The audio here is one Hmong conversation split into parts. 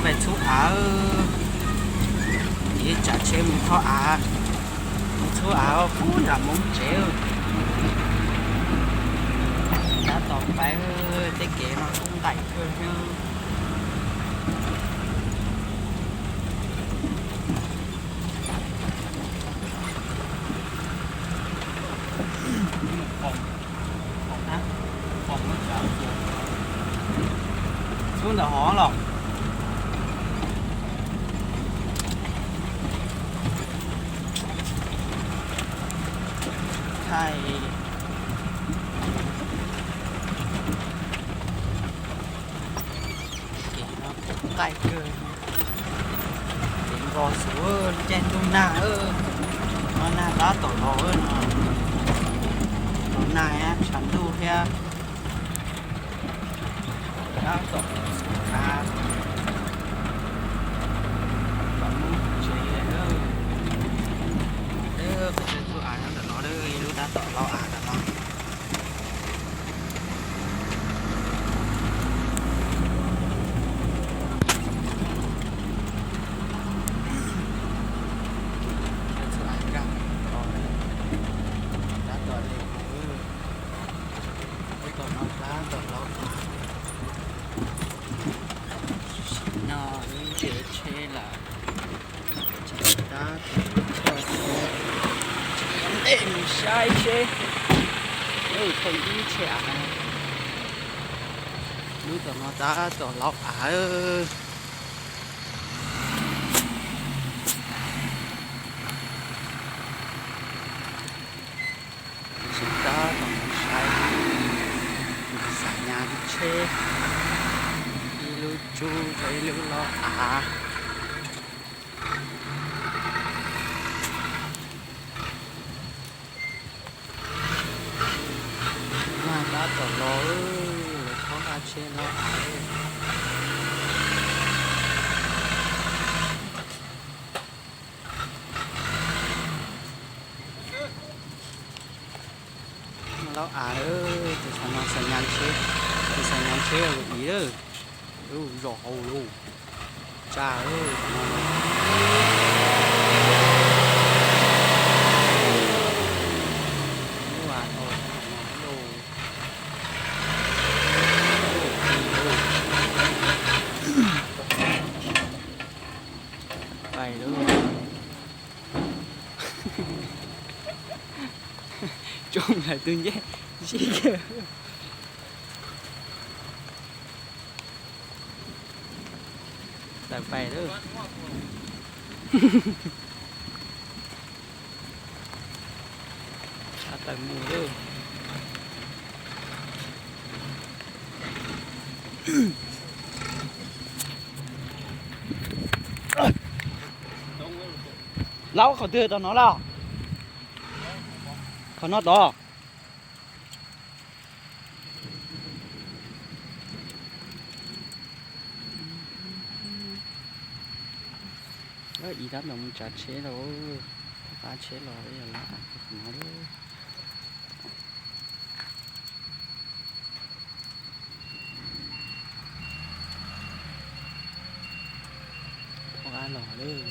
Pais txhub av, ces tsav tsheb mus txhub av, mus txhub av pub nram Hmoob tsev. Tab tom pais, tej kev no kub nqaim kawg thiab. Txhub ntawm hov los? Thaij kev no nqaij kawg. Kev npog xwb, lub caij ntuj nag, no nag tab tom los no, los nag tshav ntuj thiab. Tab tom xub av, tom mus tsev lawm. Peb txhub av nyob ntawm no, ib lub tab tom laub av ntawm no. Txhub av nkag, tab tom li, tab tom no tab tom laub av. Sim no wb nce tsheb lawm. Tab tom ntej mus saib seb, thaj ib tsheb av, lub tom no tab tom laub av. Tab tom mus saib, mus xav nyas tsheb, ib lub tsub rau ib lub laub av. Nag tab tom los, lawv txhob nqa tsheb laub av. Laub av, tus xav no xav nyas tsheb, tus xav nyas tsheb los ib lawm, lub zos hauv lawm. Tsa, pais lawm. Tsoo lawm tus ncej, sib kiag. Tawm pais lawm. Tawm mus lawm. Laub qhov twg tom no los? Qhov no tod. Ib tab tom mus tsav tsheb los, qab tsheb los, yog laub av no. Thov qab los lawm.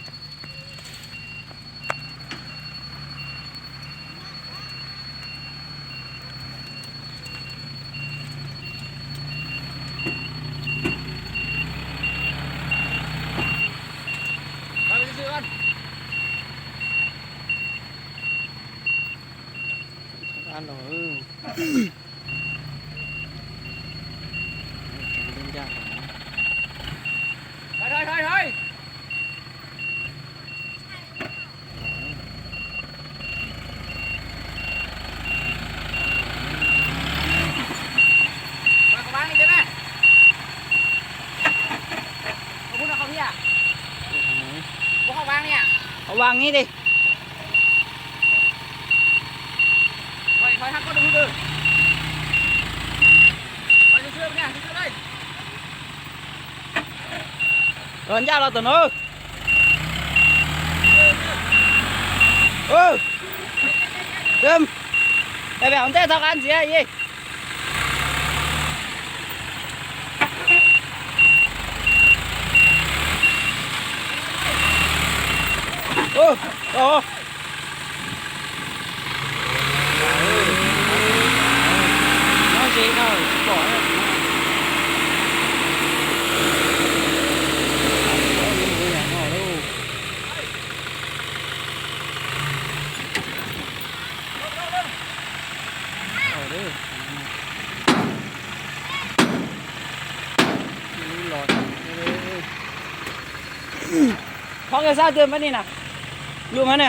Thov qab los. Ho vaj ib li. Los ncaj los tom no. Peb hauv ntej thov qab ntxiv ye. Nyob ze no tsis pom. Thov nkawd sab twg mas ni na, lus mas ne,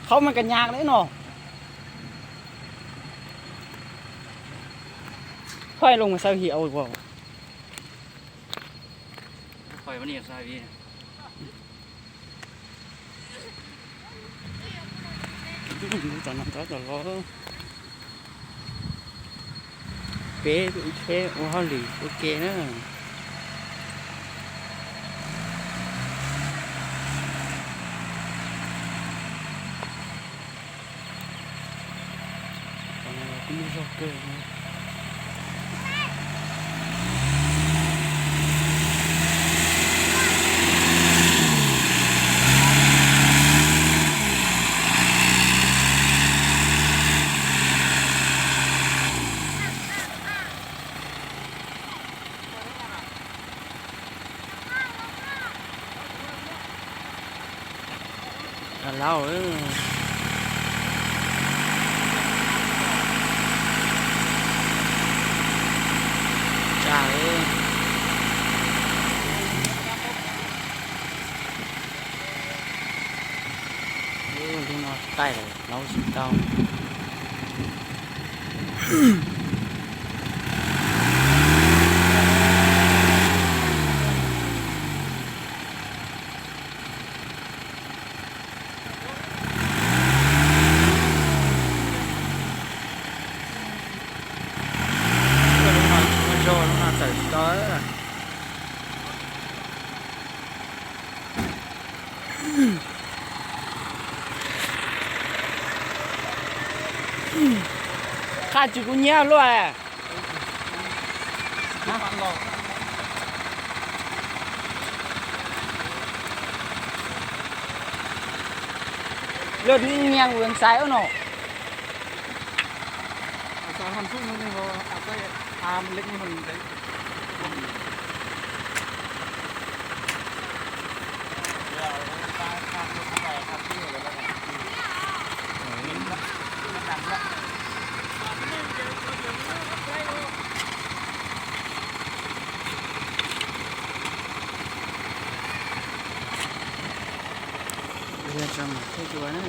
qhov mas kas nyas li no, qhov lus mas xaw hiam ua. Peb tsheb ua hauj lwm ua ke na. Kuj muaj zog kawg. Laus, tsa, lub no taij lawm laub tsis tau. Lub no zog, lub no tawm tsis tau. Qaj tsis kuv nyiab luaj. Luag nyiag kuv xaiv no. Yog tso mam thiaj dua na.